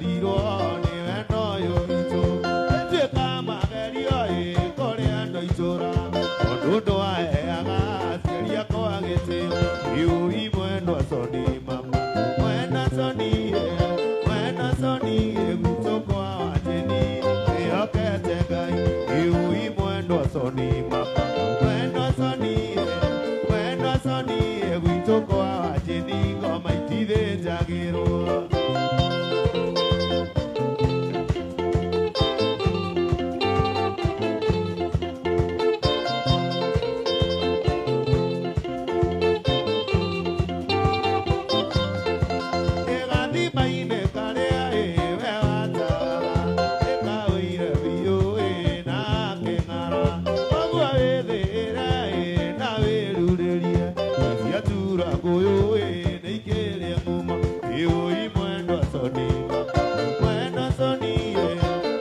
Ndigerirwo nĩ wendo ũyũ witũ. Ĩtuĩka magerio ĩ kũrĩ andũ a itũũra. Tondũ ndwaheaga aciari akwa gĩtĩo. Iũi mwendwa Soni mama. Mwendwa Soni ĩ, mwendwa Soni ĩ, gwitũ kwa Wanjĩni wĩhokete Ngai. Iũi mwendwa Soni mama. Mwendwa Soni ĩ, mwendwa Soni ĩ, gwitũ kwa Wanjĩni ngoma itithĩnjagĩrwo. Ĩgathima-inĩ karĩa ĩwe wataga, ĩkaũire biũ ĩ na kĩng'ara. Ũguo wĩthĩĩre ĩ na wĩrurĩrie, ciatura ngũyũ ĩ nĩikĩrĩe ng'uma. Ĩũi mwendwa Soni mama, mwendwa Soni ĩ,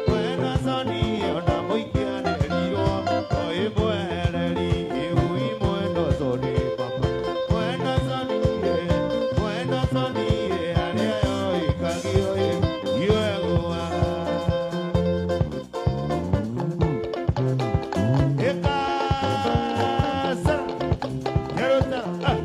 mwendwa Soni ĩ, ona mũikia nĩerirwo o ĩmwehereri. Ĩũi mwendwa Soni mama, mwendwa Soni ĩ, mwendwa Soni ĩ, harĩa yoĩkagio ĩ, iwegũaga. Ĩkasara, Yerutara, ah.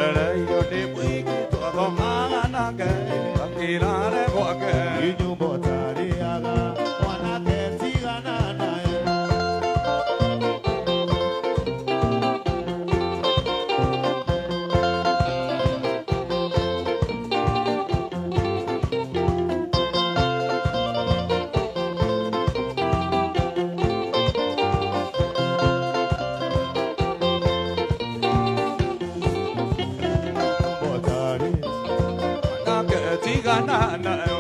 Ereirwo nĩ mũingĩ twathomaga nake akĩrare gwake. Inyumba ũtarĩaga mwanake tigana naye. Ũtarĩ Mwanake tigana nayo.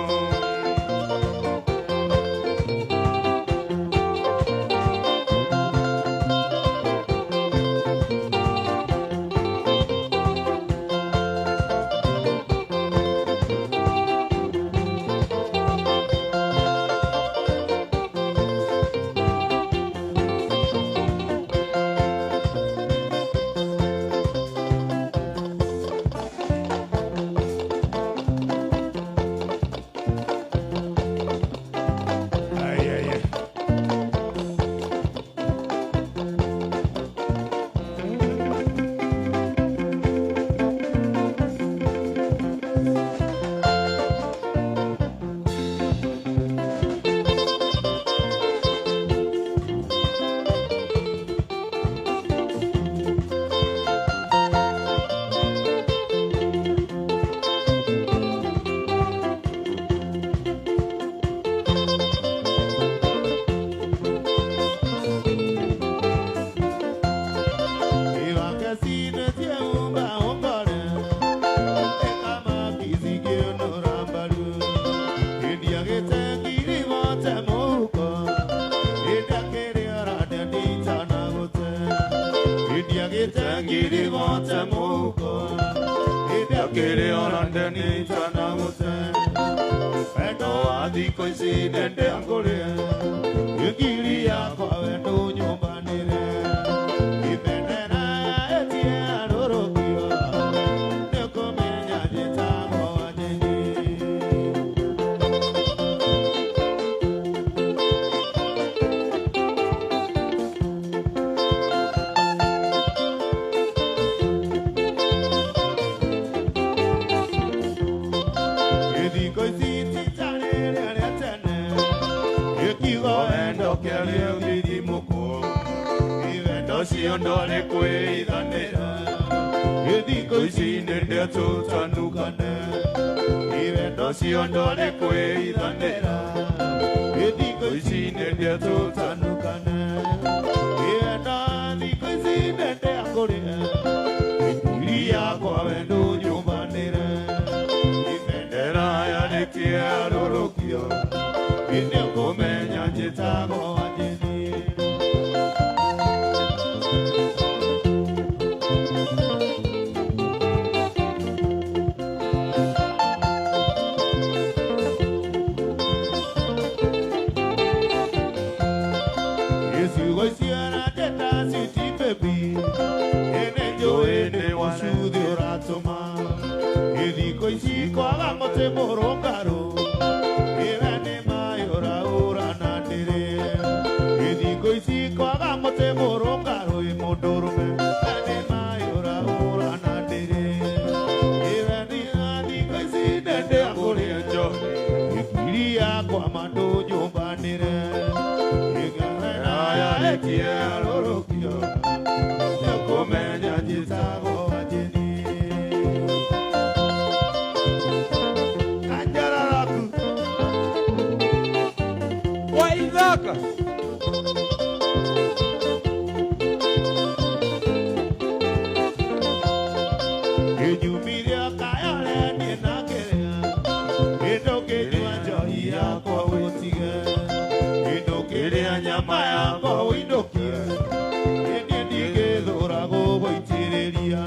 Ai, ai, ai. Akĩrĩ ona ndeni itanagũte. Wendo wa thikũ ici nĩndĩangũrĩe, ngiri yakwa wendo nyũmbanĩre. Ibendera ĩtiarũrũkio, nĩũkũmenya njĩtagwo Wanjĩni. ũcio ndwarĩ kwĩithanĩra Thikũ ici nĩndetũtanukane Wendo ũcio ndwarĩ kwĩithanĩra Thikũ ici nĩndetũtanukane Wendo thikũ ici nĩndekũrĩa Iri yakwa wendo nyũmbanĩre Bendera yarĩkĩarũrũkio Nĩũkũmenya njĩtagwo Wanjĩni. Ciugo icio aranjĩta sweet baby Ĩnĩ njũĩ nĩ mũcuthi ũratũma Thikũ ici kwaga mũtĩ mũrũngarũ Ĩwe nĩ maĩ ũraũra na ndĩrĩ Thikũ ici kwaga mũtĩ mũrũngarũ ĩ mũndũrũme We nĩ maĩ ũraũra na ndĩrĩ Ĩwe nĩ thikũ ici nĩndĩakũrĩa njohi Ĩkiri yakwa mandũ nyũmbanĩre Yarĩkĩarũrũkio nĩũkũmenya njĩtagwo Wanjĩni. Kanjararaku Waithaka. Ĩnyumire kayore niĩ na kĩrĩa Ĩndũkĩnyua njohi yakwa ũtige Ĩndũkĩrĩa nyama yakwa ũinũkie Niĩ ndingĩthũra gũgũitĩrĩria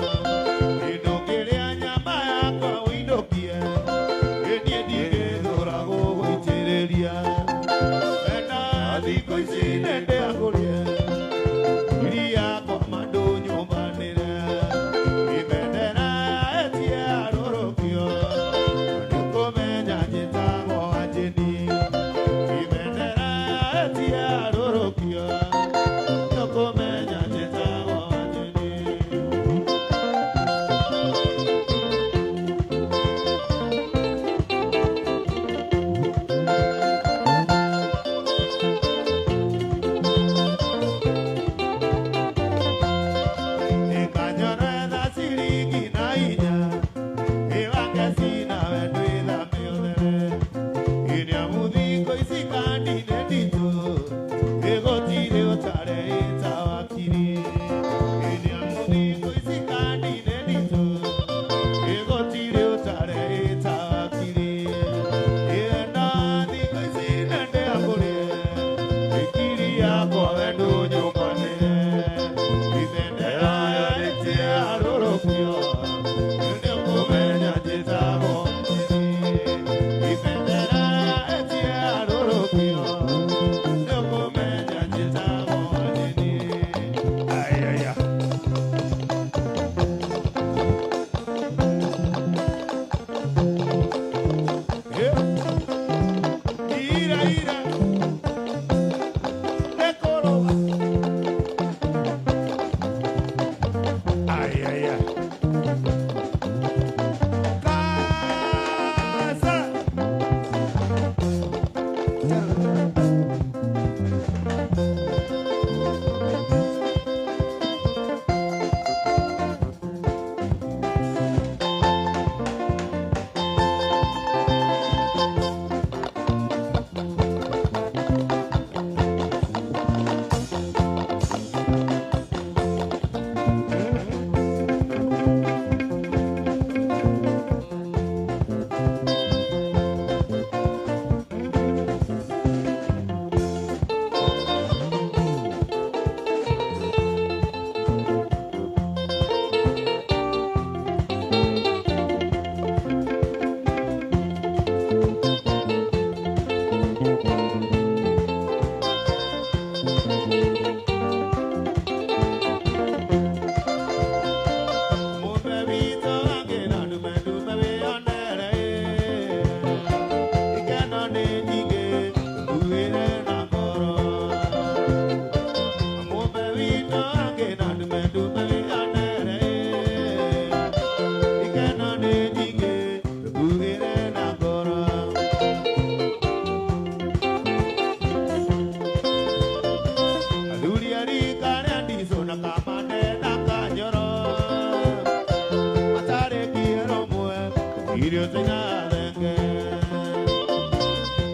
thenge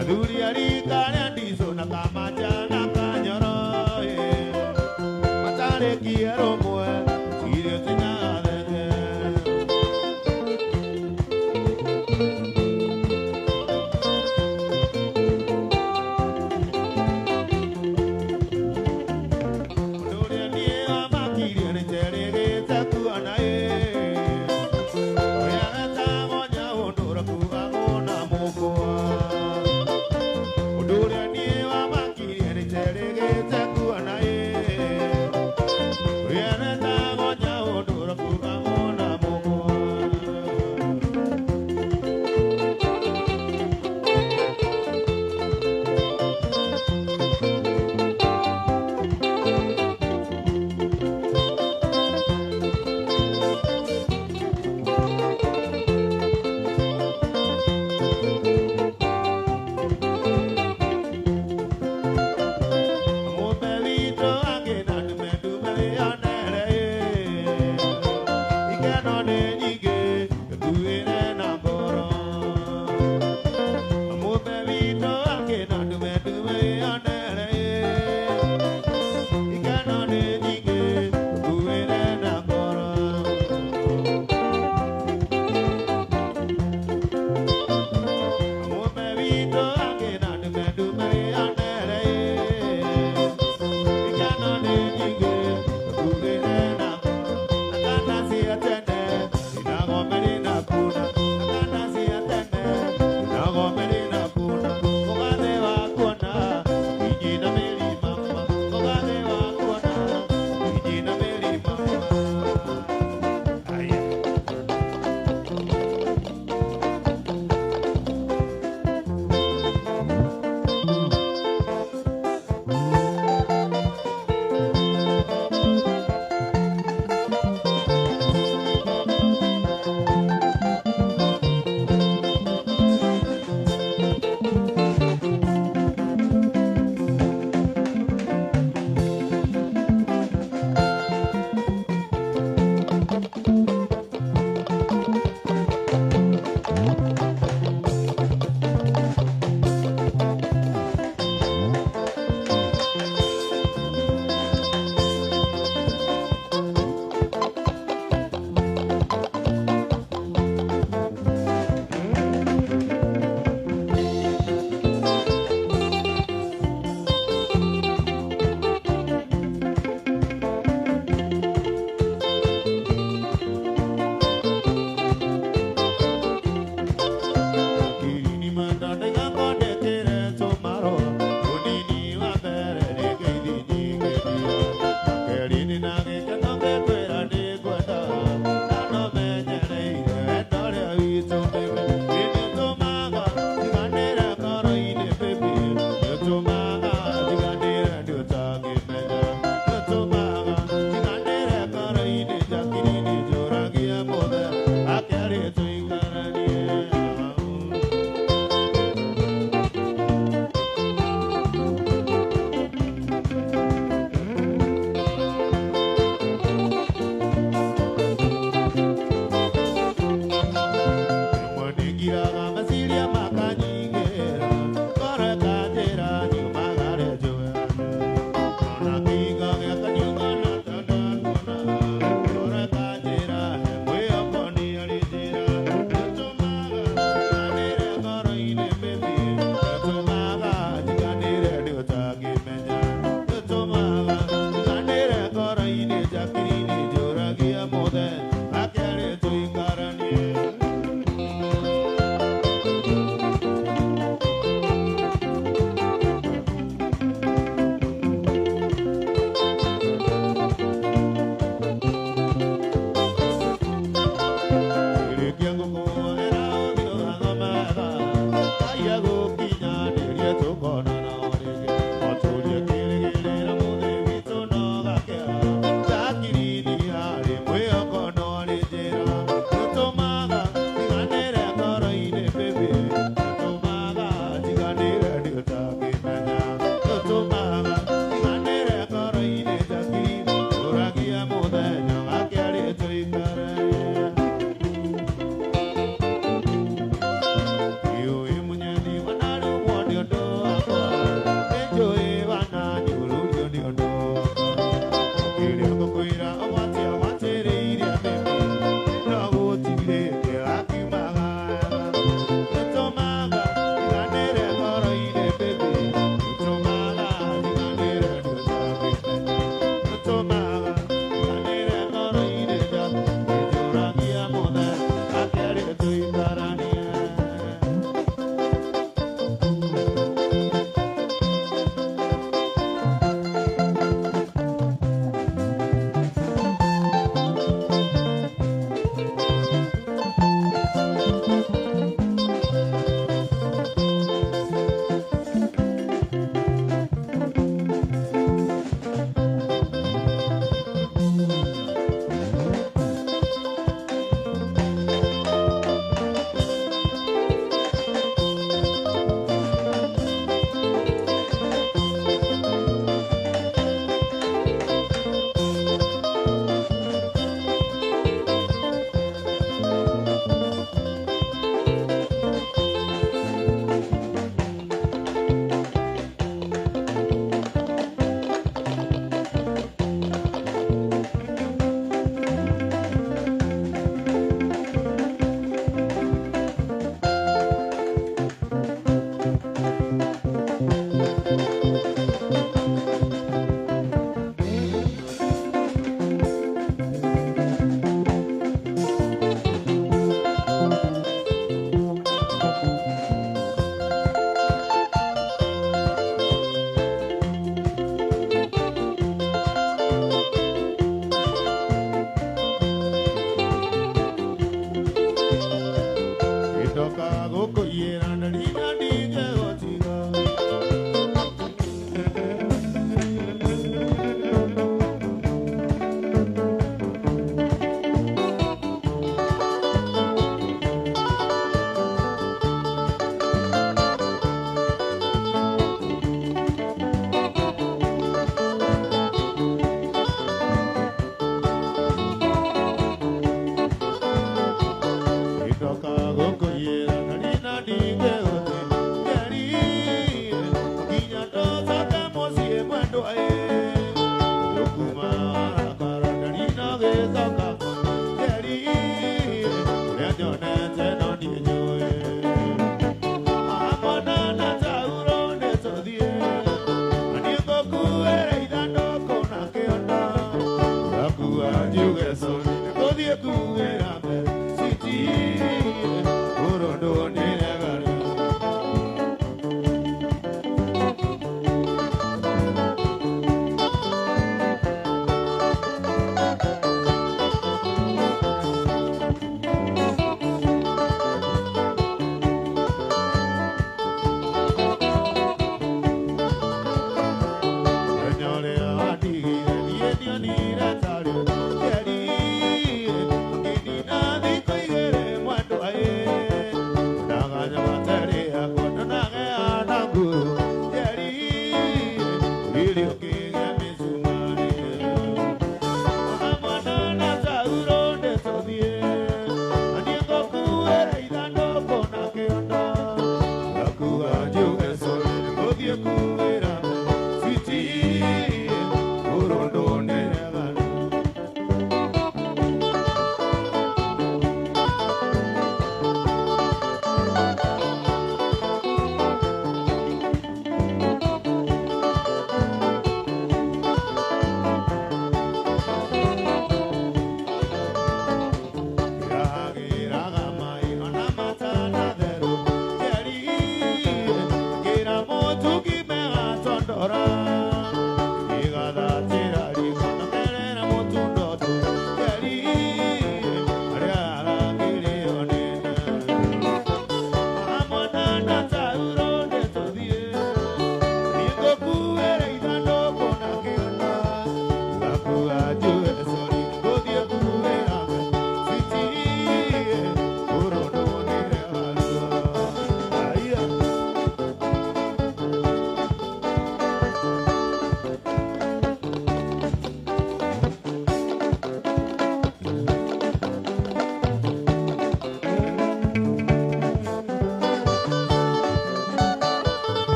athuri a rika rĩa ndicũ na kamacha na kanyoro matarĩkie rũmwe irio ciina thenge. Ũndũ ũrĩa niĩ wamakirie nĩ njerĩgĩte kuona ĩ ũrĩa etagwo Nyaũndũ ũrakuagwo na mũkwa. Ũndũ ũrĩa niĩ wamakirie nĩ njerĩgĩte kuona ĩ ũrĩa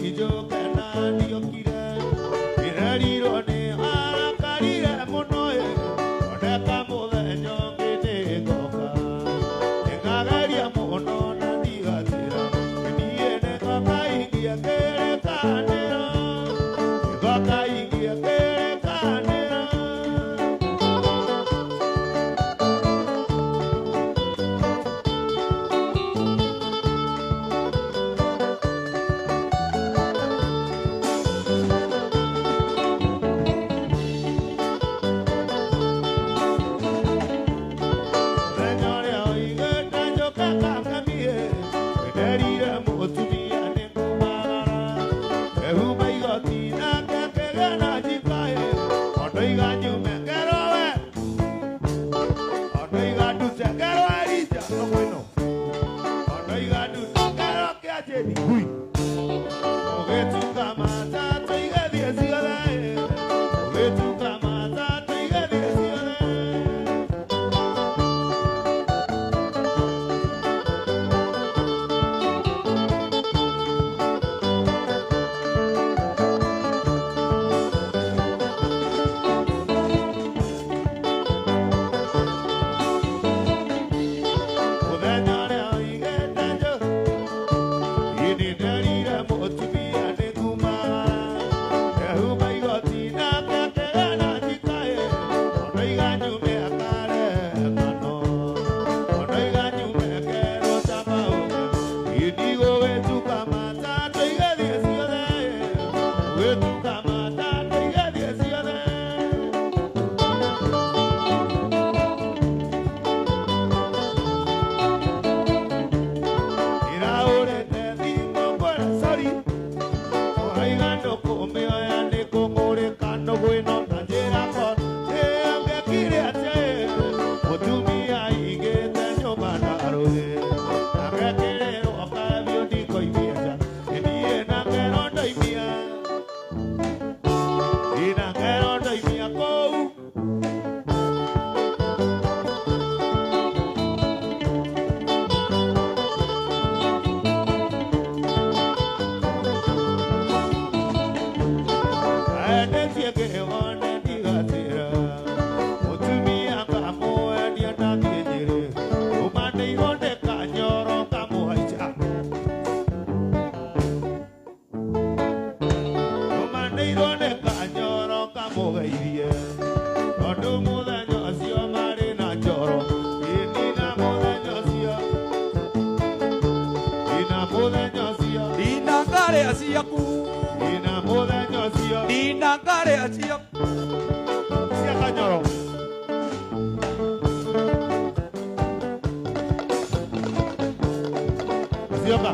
njũke na ndiokire ndĩrerirwo nĩ arakarire mũno ĩ oneka mũthenya ũngĩ nĩngoka nĩngageria mũno na ndigatĩra niĩ nĩngoka ingie kĩrĩkanĩro nĩngoka ingie kĩrĩkanĩro. Mũthenya ũrĩa oigĩte njũke kangamie nĩnderire mũtumia nĩngumagara ehumba igoti nake akĩgĩa na njikaĩ ondoiga nyume ngerwo we ondoiga ndute ngerwo Elija thoko ĩno ondoiga ndute ngerwo kĩanjĩri ngui ũgĩtuka matatũ igathiĩ ciothe ũgĩtuka matatũ igathiĩ ciothe. Mũthenya ũrĩa oigĩte njũ nĩnderire mũtumia nĩngumagara ehumba igoti nake akĩgĩa na njikaĩ ondoiga nyume akarehe ng'ano ondoiga nyume ngerwo ta maũga indigũgĩtuka matatũ igathiĩ ciothe gũgĩtuka matatũ igathiĩ ciothe. Ndĩrahũrĩte thimũ ngwĩra sorry ũraiga ndũkũmĩoya nĩkũng'ũrĩka ndũgũ ĩno na njĩra ko ĩngĩkire atĩa mũtumia aingĩte nyũmba na rũĩ agekĩrĩrwo kabiũ ndikoimia nja niĩ na ngero ndoimia ina ngero ndoimia kũu. Endetie kĩhone ndigatĩra mũtumia ngamwendia ndathiĩ Nyĩrĩ ũmanĩirwo nĩ kanyoro ngamũhaica ũmanĩirwo nĩ kanyoro ngamũgeirie tondũ mũthenya ũcio marĩ na njoro ĩni na mũthenya ũcio ina mũthenya ũcio Ndinangarĩa ciaku ina mũthenya ũcio ndinangarĩa ciaku cia kanyoro. Cioka.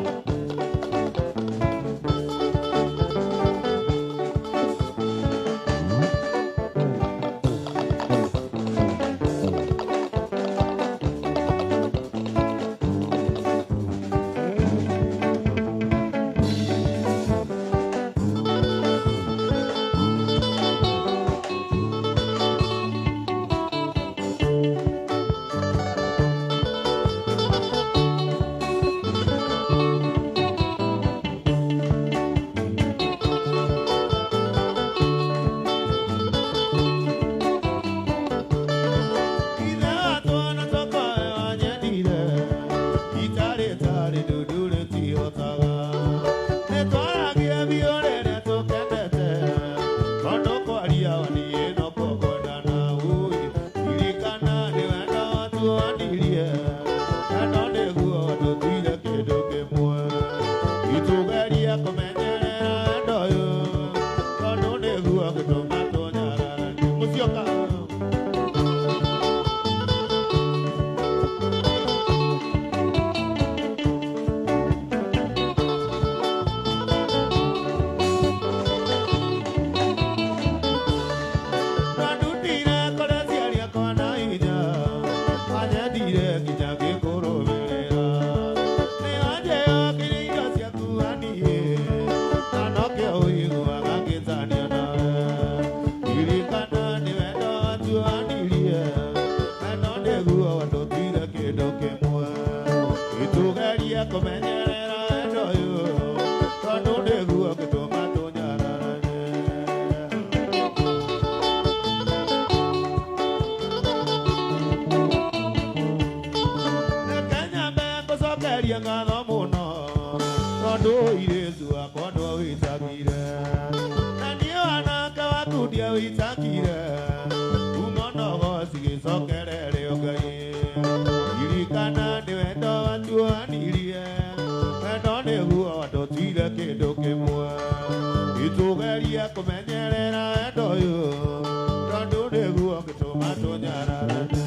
Ngũcokeria ngatho mũno tondũ irĩtu akwa ndwawĩtagire na niĩ wanake waku ndiawĩtagire kuma ndogo cigĩcokerere Ngai ririkana nĩ wendo watuanirie wendo nĩguo watũtuire kĩndũ kĩmwe itũgerie kũmenyerera wendo ũyũ tondũ nĩguo gĩtũma tũnyararane.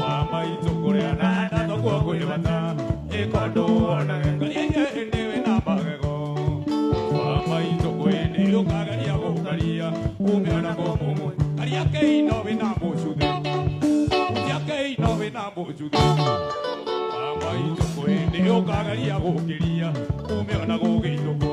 Wa maitũ kũrĩa na ndatokwo kwĩ bata. ũkageria gũkaria umeona kũmũmũ karia keino wĩna mũcuthĩ utia keino wĩna mũcuthĩ mama itũ kwĩndĩ ũkageria gũkĩria umeona gũgĩitũkwo.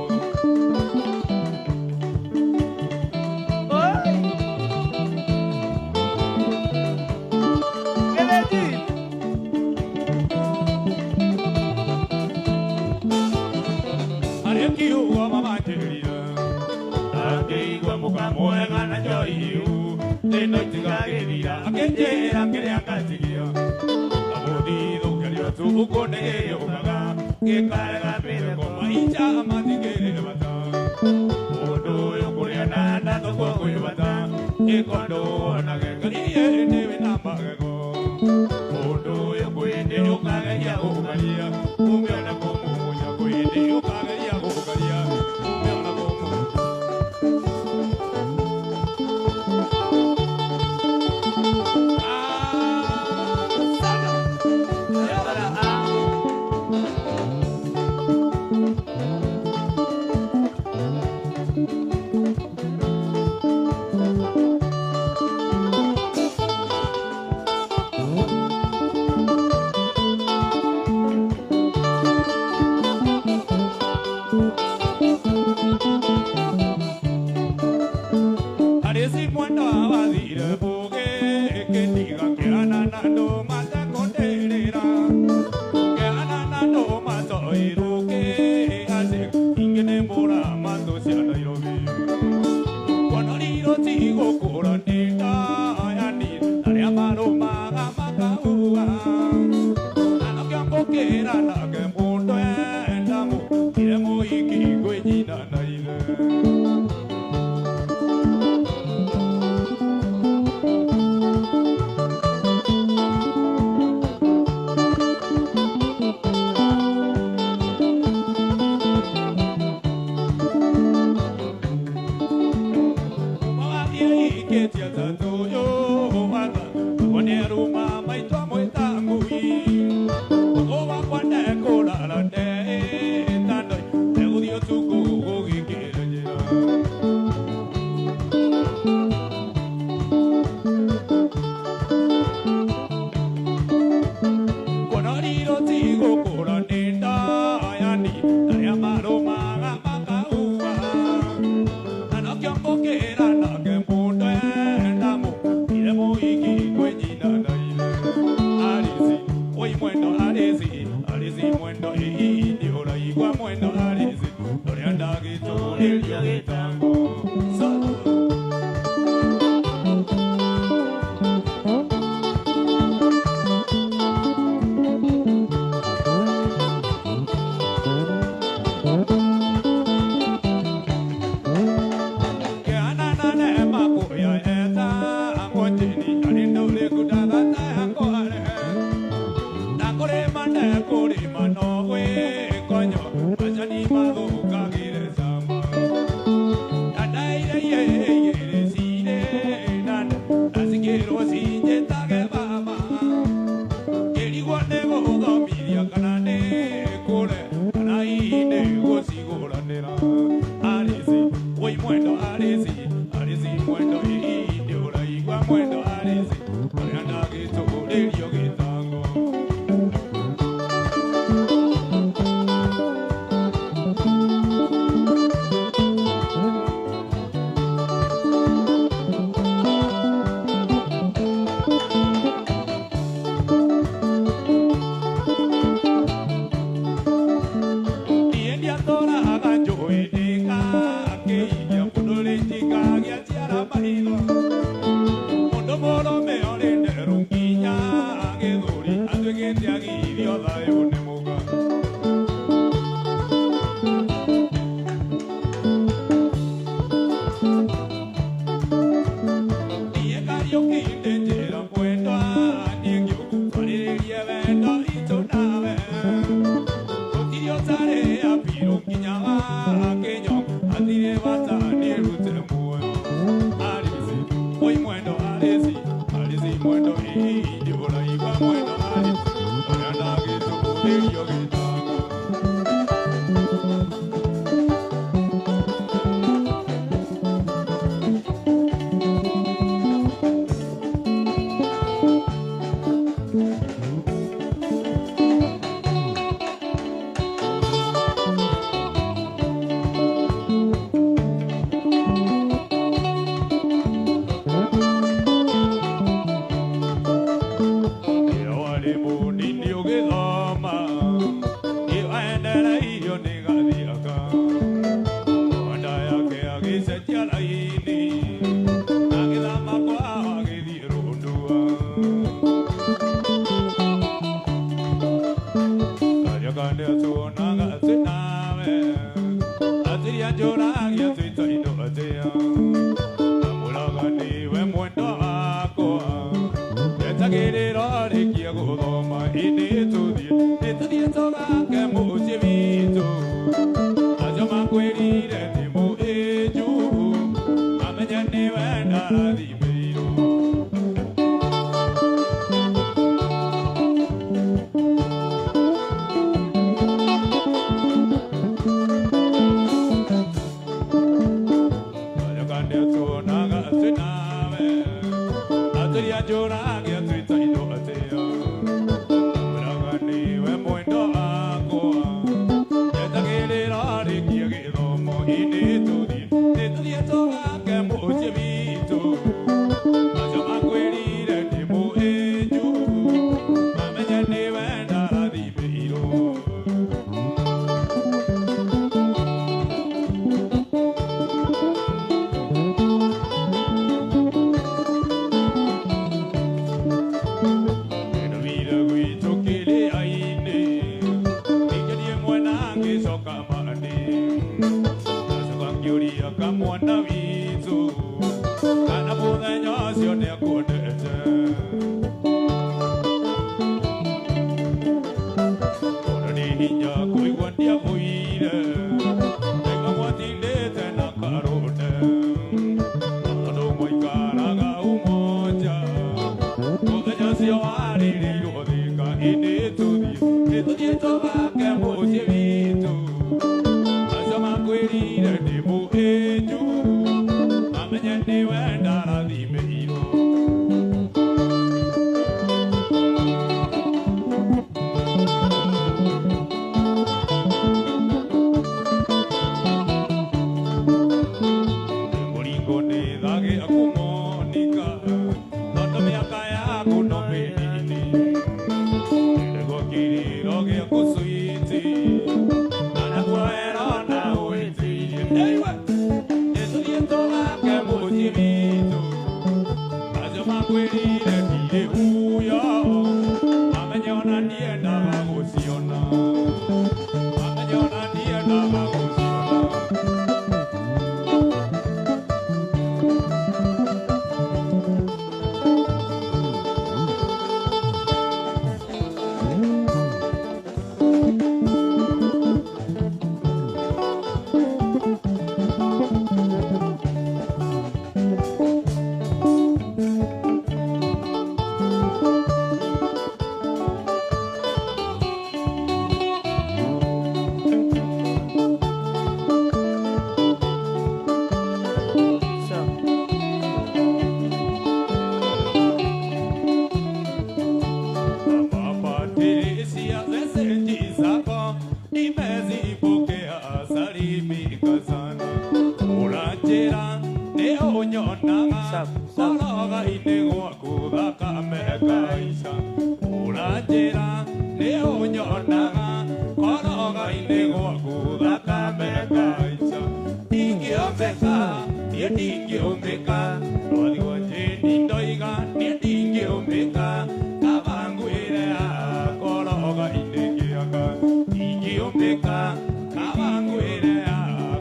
Anjũragia twĩtainwo atĩa Amũraga nĩwe mwendwa wakwa Etagĩrĩra rĩkia gũthoma ĩndĩ tũthiĩ Nĩtũthiĩ tũgake mũciĩ witũ Acio makwĩrire nĩ mũĩnju Amenye nĩwe ndarathimĩirwo Anjũragia twĩtainwo atĩa Amũraga nĩwe mwendwa wakwa Etagĩrĩra rĩkia gĩthomo ĩndĩ tũthiĩ Nĩtũthiĩ tũgake mũciĩ witũ Acio makwĩrire nĩ mũĩnju Mamenye nĩwe ndarathimĩirwo Kamwana witũ kana mũthenya ũcio nĩakwendete Ona nĩ hinya kũigua ndiamũire Ndaigua mwatindĩte na karũnde Tondũ mwaikaraga umoja Mũthenya ũcio warĩrĩirwo Thika ĩndĩ tũthiĩ Nĩtũthiĩ tũgake mũciĩ witũ Acio makwĩrire nĩ mũĩnju Amenye nĩwe ndarathimĩirwo Mũringo nĩ thagĩ akũmonika Tondũ mĩaka yaku no mĩnini Nĩguo kĩrĩro gĩaku switi Anakuoera na ũĩtirie Eiwe Nĩtũthiĩ tũgake mũciĩ witũ Acio makwĩrire ndirĩ huyo Mamenye ona ndiendaga gũciona Mamenye ona ndiendaga gũciona Patricia meseji zako nimezipokea, salimika sana. Ũranjĩra nĩ ũnyonaga koroga-inĩ gwaku thakame ĩkahaica. Ũranjĩra nĩ ũnyonaga koroga-inĩ gwaku thakame ĩkahaica. Ndingĩombĩka, niĩ ndingĩũmbĩka, rwathi rwa Jane ndoiga niĩ ndingĩũmbĩka. Kaba ngwĩre koroga-inĩ kĩaka. Ndingĩũmbĩka, kaba ngwĩre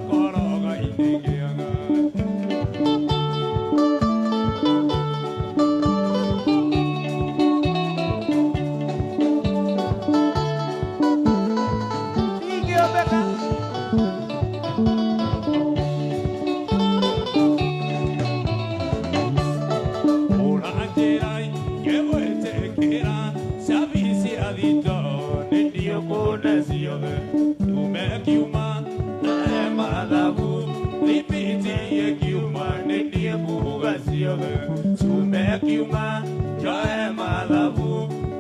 koroga-inĩ kĩaka. Ndingĩũmbĩka. Ũranjĩra ngĩgwĩtĩkĩra cabi cia thito nĩ ndiũkũne ciothe tume kiuma nahe mathabu thibiti ĩkiuma nĩ ndiĩkuga ciothe tume kiuma njoe mathabu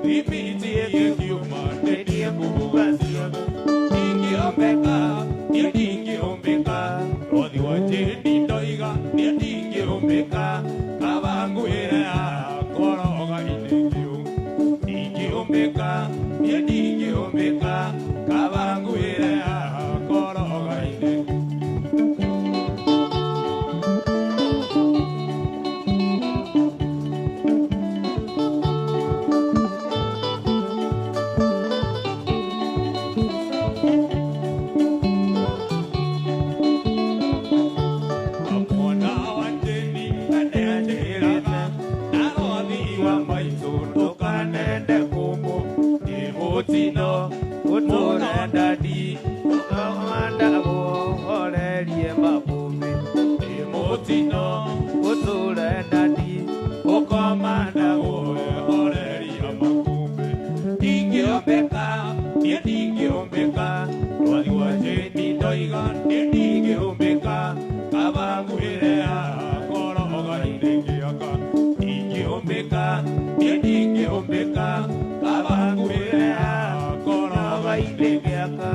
thibiti ĩkiuma nĩ ndiĩkuga ciothe ndingĩombĩka niĩ ndingĩũmbĩka rwathi wa Jane ndoiga niĩ ndingĩũmbĩka kaba ngwĩre koroga-inĩ kĩu ndingĩũmbĩka niĩ ndingĩũmbĩka kaba ngwĩre koroga-inĩ. Mũtino ũtũre ndadi ũkomandagwo horeria makũmbĩ ndingĩombĩka niĩ ndingĩombĩka rwathi wa Jane ndoiga niĩ ndingĩombĩka kaba ngwĩre koroga-inĩ ngĩaka ndingĩombĩka niĩ ndingĩombĩka kaba ngwĩre koroga-inĩ ngĩaka.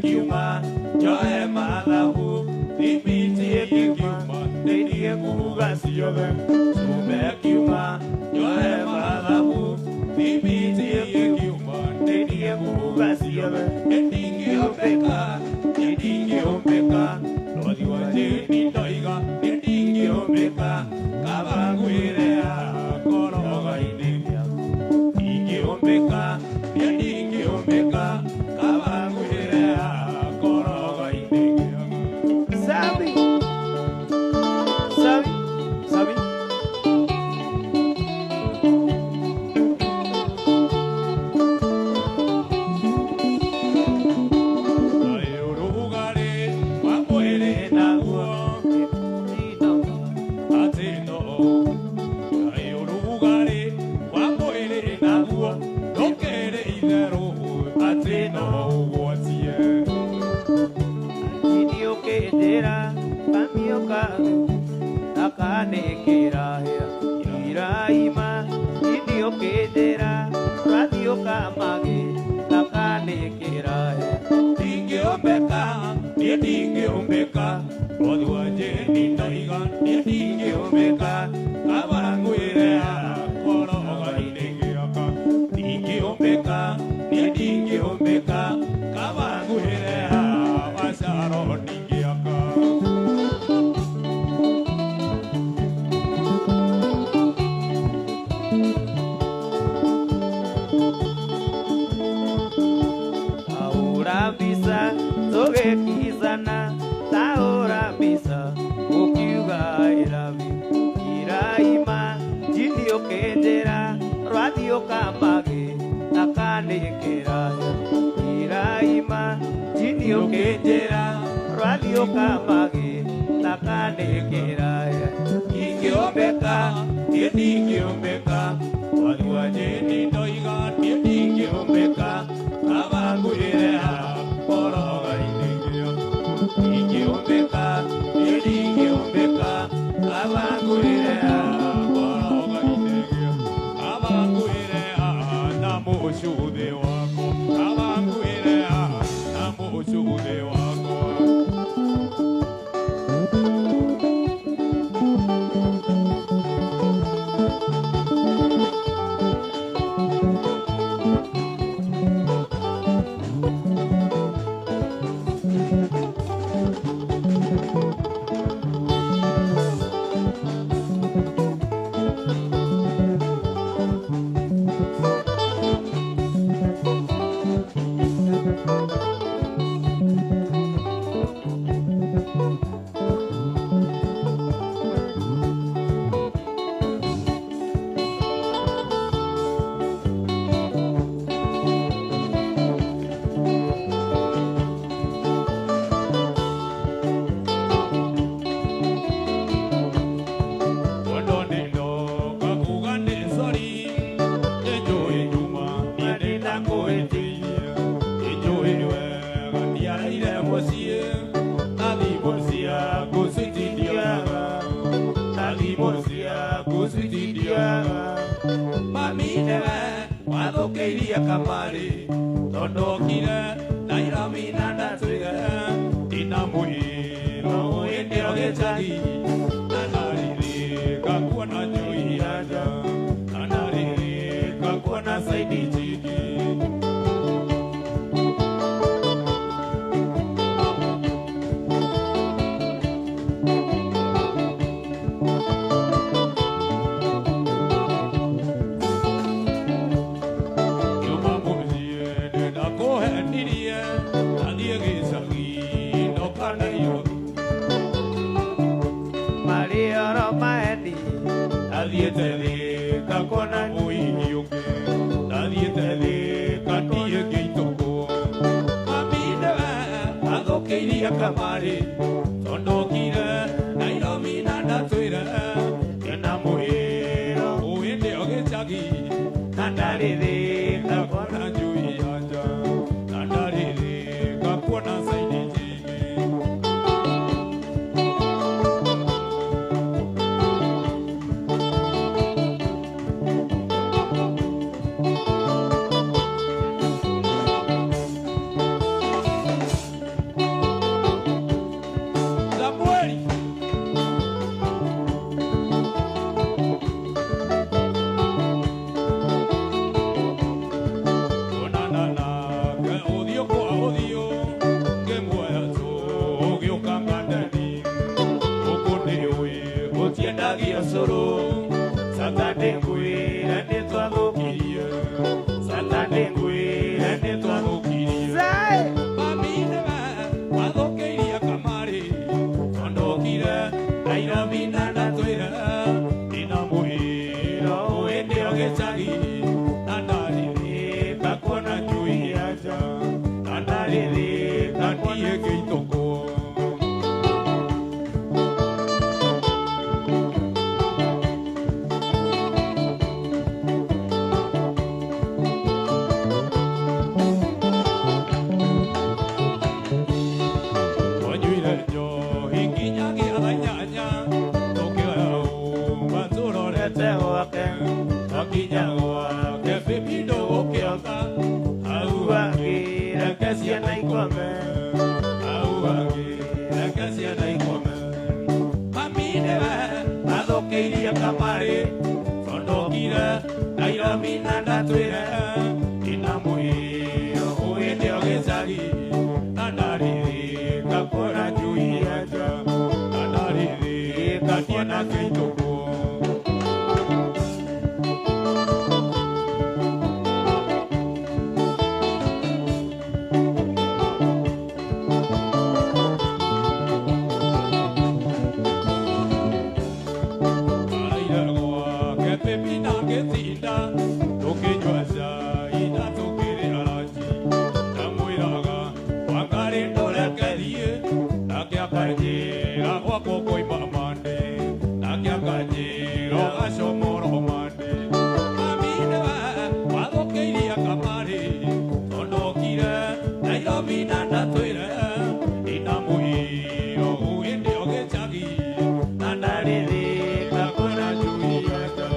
Kiuma njoe mathabu thimiti ĩkiuma nĩniĩ nguga ciothe cume kiuma njoe mathabu thimiti ĩkiuma nĩniĩ nguga ciothe nĩndingĩũmbĩka nĩndingĩũmbĩka rwathi wa Jane ndoiga nĩndingĩũmbĩka kaba ngwĩre koroga-inĩ ndingĩũmbĩka nĩndingĩũmbĩka kaba ngwĩre. Sabi, sabi, sabi. Ũrugarĩ wa mwĩrĩ naguo atĩ no ũrugarĩ wa mwĩrĩ naguo ndũkĩrĩ itherũ atĩ no ũgwatie. Ũkĩnjĩra kamioka akanĩkĩra hĩa iraima indi ũkĩnjĩra rathiũka magĩ akanĩkĩra hĩa. Ndingĩũmbĩka niĩ ndingĩũmbĩka rwathi wa Jane ndoiga niĩ ndingĩũmbĩka kaba ngwĩre koroga-inĩ ngĩaka ndingĩũmbĩka niĩ ndingĩũmbĩka kaba ngwĩre macaro ndingĩaka. Taũra mbica tũgĩkicana taũra mbica ũkiuga I love you iraima njini ũkĩnjĩra rwathiũka magĩ akanĩkĩra iraima njini ũkĩnjĩra rwathiũka magĩ akanĩkĩra. Ndingĩũmbĩka niĩ ndingĩũmbĩka rwathi wa Jane ndoiga niĩ ndingĩũmbĩka kaba ngwĩre koroga-inĩ ngĩaka ndingĩũmbĩka niĩ ndingĩũmbĩka kaba ngwĩre koroga-inĩ ngĩaka kaba ngwĩre na mũcuthĩ wakwa kaba ngwĩre na mũcuthĩ wakwa. Mami nĩwe wathũkĩirie kamarĩ tondokire Nairobi na ndatwĩre ndinamwĩra hĩndĩ ĩyo gĩcagi na ndarĩrĩka kuona njũi ya nja na ndarĩrĩka kuona saidi njingĩ. Ndathiĩte Thĩka kuona mũini ũngĩ, ndathiĩte Thĩka ndiĩ ngĩitũkwo. Mami nĩwe athũkĩirie kamarĩ, tondũ okire Nairobi na ndatwĩre ndĩna mwĩra ũĩ ndĩ o gĩcagi, na ndarĩ Thĩka kuona njui ya nja, na ndarĩ Thĩka kuona Saidi Njigi. Samueli onana nake ũthiũ kwa ũthiũ, ngĩmuoya tũgĩũka ngandani. Gũkũ nĩũĩ gũtiendagio cũrũ, Saturday ngwĩre nĩtwathũkirie, Saturday ngwĩre nĩtwathũkirie. Mami nĩwe wathũkĩirie kamarĩ, tondũ okire Nairobi na ndatwĩre ndĩna mwĩra ũĩ ndĩ o gĩcagi, na ndarĩ Thĩka kuona njui ya nja, na ndarĩ Thĩka ndiĩ ngĩitũkwo. Twanyuire njohi nginyagia thaa inyanya, tũkĩoya ũma tũrorete gwake, twakinya gwake baby ndũgũkĩonga, hau hangĩ reke ciana ikome, hau hangĩ reke ciana ikome. Mami nĩwe athũkĩirie kamarĩ, tondũ okire Nairobi na ndatwĩre ndĩna mwĩra ũĩ ndĩ o gĩcagi, na ndarĩ Thĩka kuona njui ya nja, na ndarĩ Thĩka ndiena kĩitũkwo. Araire gwake baby na ngĩtinda, tũkĩnyua cai na tũkĩrĩa ranji. Ndamwĩraga Wangarĩ ndũreke thiĩ, nake akanjĩra gwakwa koima mande, nake akanjĩra ũgacomorwo mande. Mami nĩwe wathũkĩirie kamarĩ, tondũ okire Nairobi na ndatwĩre ndĩna mwĩra ũĩ ndĩ o gĩcagi, na ndarĩ Thĩka kuona njui ya nja,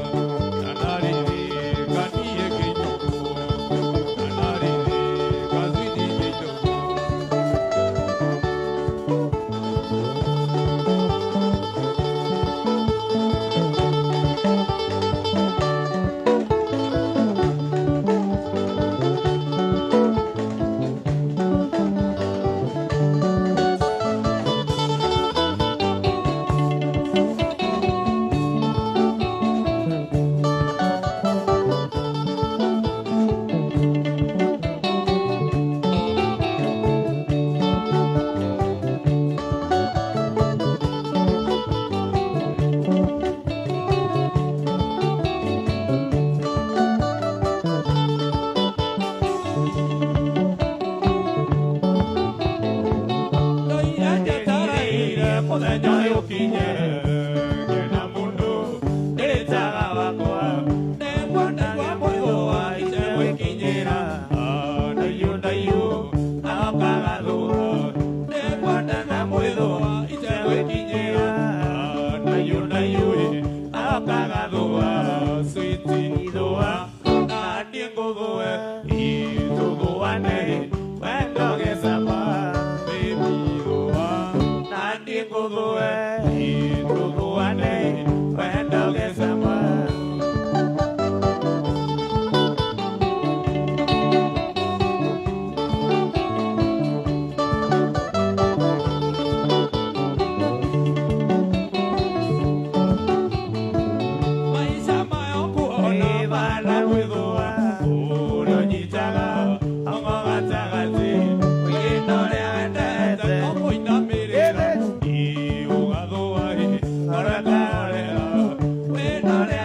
na ndarĩ Thĩka ndiĩ ngĩitũkwo, na ndarĩ Thĩka switi ngĩitũkwo. Ndoire njetereire mũthenya ũyũ ũkinye, ngĩna mũndũ ndĩrĩtaga wakwa, nĩngwenda mwĩthũa itegwĩkinyĩra, ndaiyu ndaiyu aokaga thũa, nĩngwenda na mwĩthũa itegwĩkinyĩra, ndaiyu ndaiyu aokaga thũa, switi thũa, na niĩ ngũthũe, itũthũane, wendo gĩcama, baby thũa, na niĩ ngũthũe, itũthũane, wendo gĩcama. Maisha maya kuona bana gwĩthũa, ũrĩa ũnyitaga ongo gatagatĩ, wĩna ũrĩa wendete no kũinamĩrĩra, ĩ ũgathũa ĩ ngoro ĩkahorera, wĩna ũrĩa